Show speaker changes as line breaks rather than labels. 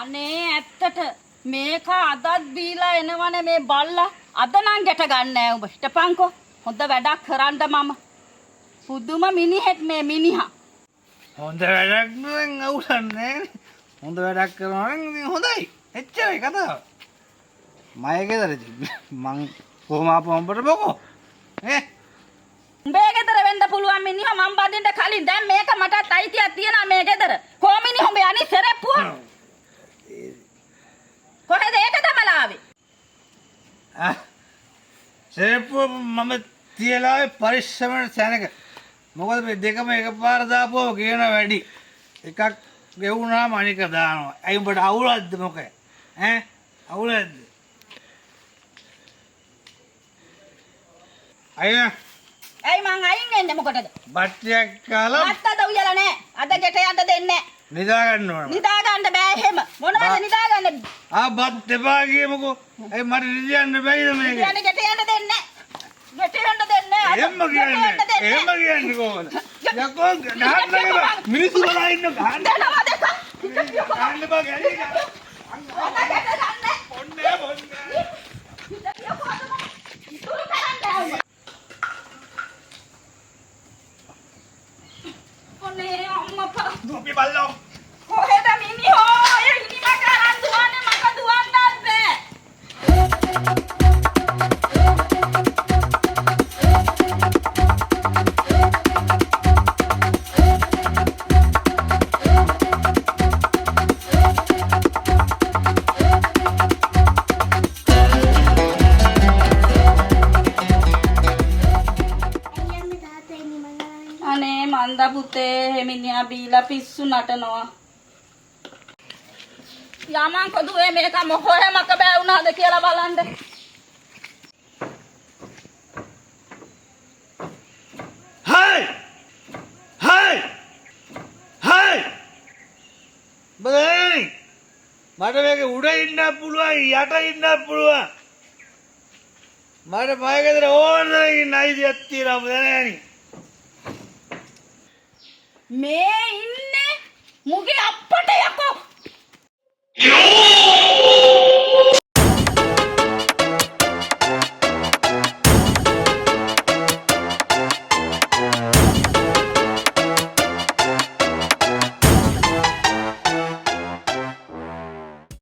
අනේ ඇත්තට මේක අදත් බීලා එනවනේ මේ බල්ලා. අද නම් ගැට ගන්න නෑ උඹ. හිටපන්කෝ. හොඳ වැඩක් කරන්න මම. පුදුම මිනිහෙක් මේ මිනිහා.
හොඳ වැඩක් නම් අවුලක් නෑනේ. හොඳ වැඩක් කරනවා නම් ඉතින් හොඳයි. එච්චරයි කතාව. මගේ ගෙදර මං කොහොම ආපුවම උඹට බොකෝ. ඈ
උඹේ ගෙදර වෙන්න පුළුවන් මිනිහා මං බඳින්න කලින්. දැන් මේක මටත් අයිතියක් තියෙනවා මේ ගෙදර. කෝ මිනිහා උඹේ අනිත් සෙරෙප්පුව? කොහෙද ඒක දමලා ආවේ?
ආ සෙරෙප්පුව මම තියලා ආවේ පරිස්සමෙන් තැනක. මොකද මේ දෙකම එකපාර දාපුවම කියන වැඩි. එකක් ගෙවුනාම අනික දානවා. ඇයි උඹට අවුලක්ද මොකේ? ඈ අවුලක්ද? අයියා
ඇයි මං අයින් වෙන්නේ මොකටද?
බට්ටියක් කාලා
බත් අද උයලා නෑ. අද ගෙට යන්න දෙන්නේ නෑ.
නිදා ගන්න ඕන.
නිදා ගන්න බෑ එහෙම. මොනවද නිදා ගන්න?
ආ බත් එපා කියමුකෝ. ඇයි මට නිදියන්න බැයිද මේක?
නිදියන්න ගෙට යන්න දෙන්නේ නෑ. ගෙට යන්න දෙන්නේ නෑ.
එහෙම කියන්නේ. එහෙම කියන්නේ කොහොමද? යකෝ ගහන්න එපා. මිනිස්සු බලා ඉන්න ගහන්න.
දෙනවා දෙක.
ගහන්න එපා ගැලී.
අද ගෙට ගන්න.
බොන්නේ බොන්නේ.
ඉතුරු කරන්න නෑ. ඔනේ අම්මපා.
දුපි බල්ලෝ.
කොහෙද මිනිහෝ? ඔය හිනි මට අරන් දුවන්නේ මට දුවන්නත් බෑ. අනේ මන්ද පුතේ මිනිහා බීලා පිස්සු නටනවා. යමන් කොදුවේ මේක මොකෝ මක බෑ වුණාද කියලා බලන්න.
හයි හයි හයි බලන්න මට මේක උඩ ඉන්න පුළුවන් යට ඉන්න පුළුවන්. මට මගේ ගෙදර ඕන තරම් ඉන්න අයිතියක් තියෙනවා දැනගනි.
මේ ඉන්නේ මුගේ අප්පට යකෝ.